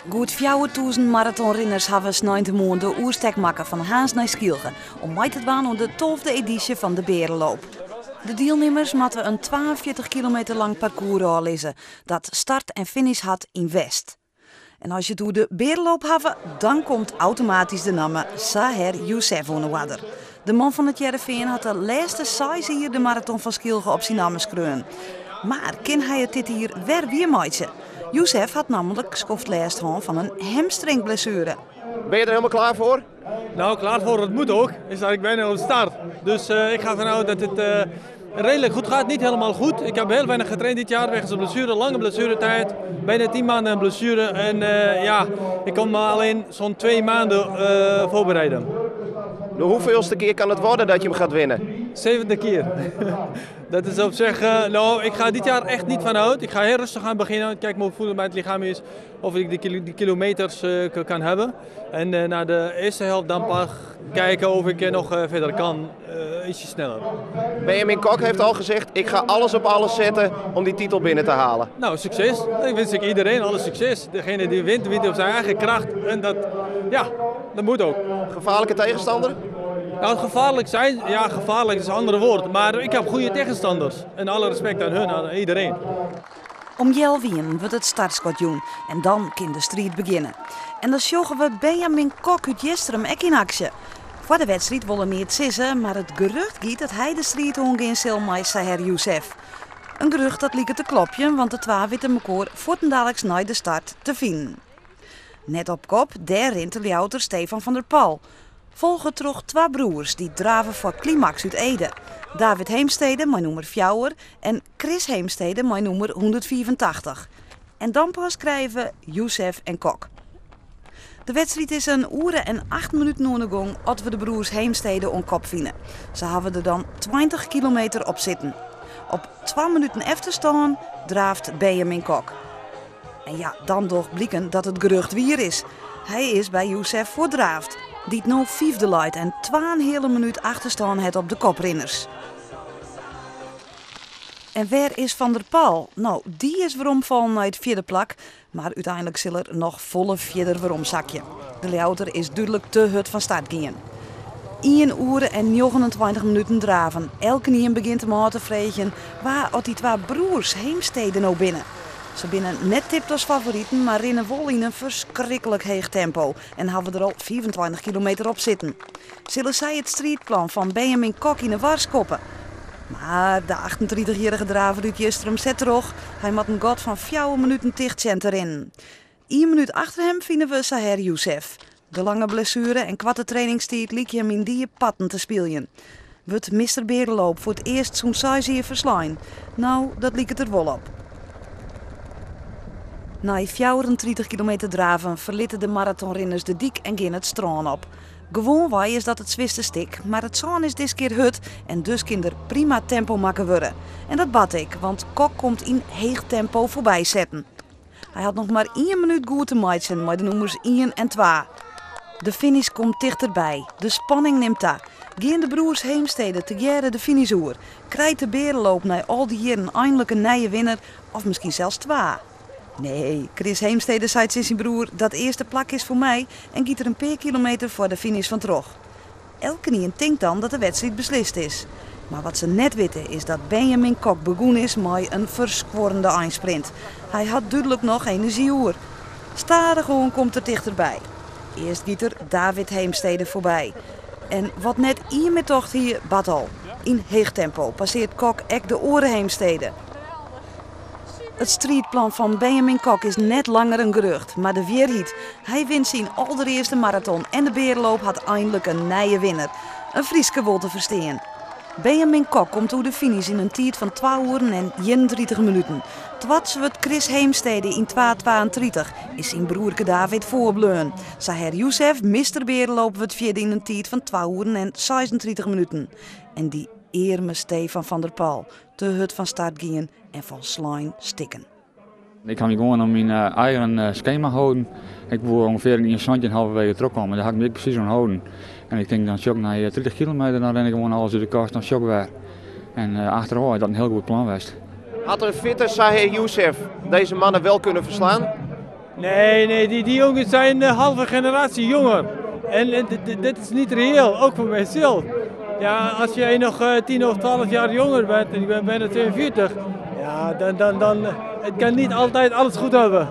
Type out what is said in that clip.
Goed 4000 maratonrinners hawwe sneintemoarn de oerstek makke fan Harns nei Skylge om mei te dwaan oan de 12e edysje fan de Berenloop. De dielnimmers moatte in 42 kilometer lang parkoers ôflizze dat start en finish hat yn West. En as je it oer de Berenloop hawwe, dan komt automatysk de namme Saher Youssef oan de oarder. De man fan it Hearrenfean hat de lêste 6 jier de maraton fan Skylge op syn namme skreaun. Mar kin hy it dit jier wer wiermeitsje? Youssef hat nammentlik skoft lêst hân fan in hamstringblessuere. Ben je er helemaal klaar voor? Nou, klaar voor, het moet ook. Is dat ik bijna op de start. Dus ik ga vanuit dat het redelijk goed gaat. Niet helemaal goed. Ik heb heel weinig getraind dit jaar wegens een blessure, lange blessuretijd. Bijna 10 maanden een blessure. En ja, ik kon me alleen zo'n 2 maanden voorbereiden. De hoeveelste keer kan het worden dat je hem gaat winnen? Zevende keer. Dat is op zich, nou, ik ga dit jaar echt niet vanuit. Ik ga heel rustig aan beginnen. Kijk hoe voelen bij het lichaam is. Of ik die kilometers kan hebben. En na de eerste helft dan pas kijken of ik nog verder kan. Ietsje sneller. Benjamin Kok heeft al gezegd, ik ga alles op alles zetten om die titel binnen te halen. Nou, succes. Ik wens ik iedereen alle succes. Degene die wint, wint op zijn eigen kracht. En dat, ja, dat moet ook. Gevaarlijke tegenstander? Nou, gevaarlijk zijn, ja, gevaarlijk is een ander woord. Maar ik heb goede tegenstanders. En alle respect aan hun, aan iedereen. Om healwei wurdt it startskot jûn en dan kin de striid begjinne. En dan sjogge we Benjamin Kok út Jistrum ek yn aksje. Foar de wedstriid wol er neat sizze, mar it gerucht giet dat hy de striid oangean sil mei Saher Youssef. In gerucht dat liket te klopjen, want de twa witte mekoar fuortendaliks nei de start te finen. Net op kop, dêr rint de Ljouwerter Stefan van der Pal. Folge troch twa broers dy't drave foar Climax út Ede. David Heemstede mei nûmer 4 en Chris Heemstede mei nûmer 185. En dan pas krije we Youssef en Kok. De wedstriid is in oere en 8 minuten oan 'e gong as we de broers Heemstede oan kop fine. Se hawwe der dan 20 kilometer op sitten. Op 2 minuten efterstân draaft Benjamin Kok. En ja, dan docht bliken dat it gerucht wier is. Hy is by Youssef foardraafd, dy't no fyfde leit en 2,5 minút achterstân hat op de koprinners. En wêr is Van der Pal? Nou, dy is weromfallen nei it fjirde plak, mar úteinlik sil er noch folle fierder weromsakje. De Ljouwerter is dúdlik te hurd fan start gien. 1 oere en 29 minuten draven. Elkenien begjint him ôf te freegjen wa oft dy twa broers Heemstede no binne. Se binne net tipt as favoriten, mar rinne wol yn in ferskriklik heech tempo en hawwe der al 25 kilometer op sitten. Sille sy it striidplan fan Benjamin Kok yn 'e war skoppe? Mar de 38-jierrige draver út Jistrum set troch. Hy moat in gat fan 4 minuten ticht sjen te rinnen. 1 minút achter him fine we Saher Youssef. De lange blessuere en koarte trainingstiid lykje him yn dy parten te spyljen. Wurdt Mr. Berenloop foar it earst sûnt 6 jier ferslein? Nou, dat liket der wol op. Nei 34 kilometer draven ferlitte de maratonrinners de dyk en gean it strân op. Gewoanwei is dat it swierste stik, mar it sân is diskear hurd en dus kin der prima tempo makke wurde. En dat bart ek, want Kok komt yn heech tempo foarby setten. Hy hat noch mar 1 minút goed te meitsjen mei de nûmers 1 en 2. De finish komt tichterby. De spanning nimt ta. Gean de broers Heemstede tegearre de finish oer? Krijt de Berenloop nei al dy jierren einlik in nije winner of miskien sels twa? Nee, Chris Heemstede seit tsjin syn broer dat earste plak is foar my en giet der in pear kilometer foar de finish fan troch. Elkenien tinkt dan dat de wedstriid beslist is. Mar wat se net witte is dat Benjamin Kok begûn is mei in ferskuorrende einsprint. Hy hat dúdlik noch enerzjy oer. Stadichoan komt er tichterby. Earst giet er David Heemstede foarby. En wat net ien mear tocht hie, bart al. Yn heech tempo passearret Kok ek de oare Heemstede. It striidplan fan Benjamin Kok is net langer in gerucht, mar de wierheid. Hy wint syn alderearste maraton en de Berenloop hat einlik in nije winner. In Fryske wol te ferstean. Benjamin Kok komt oer de finish yn in tiid fan 2 oeren en 31 minuten. Twadde wurdt Chris Heemstede yn 2:32 is syn broerke David foarbleaun. Saher Youssef, Mr. Berenloop, wurdt fjirde yn in tiid fan 2 oeren en 36 minuten. En dy earme Stefan van der Pal, te hurd fan start gien en folslein stikken. Ik ha my gewoan oan myn eigen skema holden. Ik woe ûngefear yn 17 healwege trochkomme. Dêr ha ik my ek presys oan holden. En ik tink dan sjoch ik nei 30 kilometer, dan rin ik gewoan alles út de kast, dan sjoch ik wer. En achterôf is dat in hiel goed plan west. Hat in fitte Saher Youssef deze mannen wel kunnen verslaan? Nee, nee, die, die jongens zijn een halve generatie jonger. En, en dit is niet reëel, ook voor mijzelf. Ja, als jij nog 10 of 12 jaar jonger bent, en ik ben bijna 42, ja, dan, dan, dan, het kan niet altijd alles goed hebben.